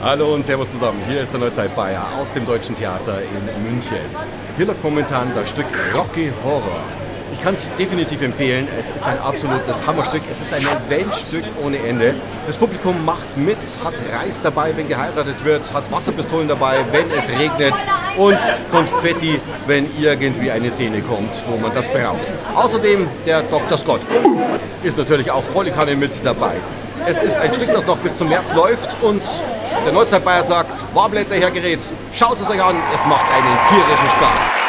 Hallo und Servus zusammen. Hier ist der Neuzeit Bayer aus dem Deutschen Theater in München. Hier läuft momentan das Stück Rocky Horror. Ich kann es definitiv empfehlen. Es ist ein absolutes Hammerstück. Es ist ein Eventstück ohne Ende. Das Publikum macht mit, hat Reis dabei, wenn geheiratet wird, hat Wasserpistolen dabei, wenn es regnet, und Konfetti, wenn irgendwie eine Szene kommt, wo man das braucht. Außerdem der Dr. Scott ist natürlich auch volle Kanne mit dabei. Es ist ein Stück, das noch bis zum März läuft, und der Neuzeit Bayer sagt, Warblätter her Gerät, schaut es euch an, es macht einen tierischen Spaß.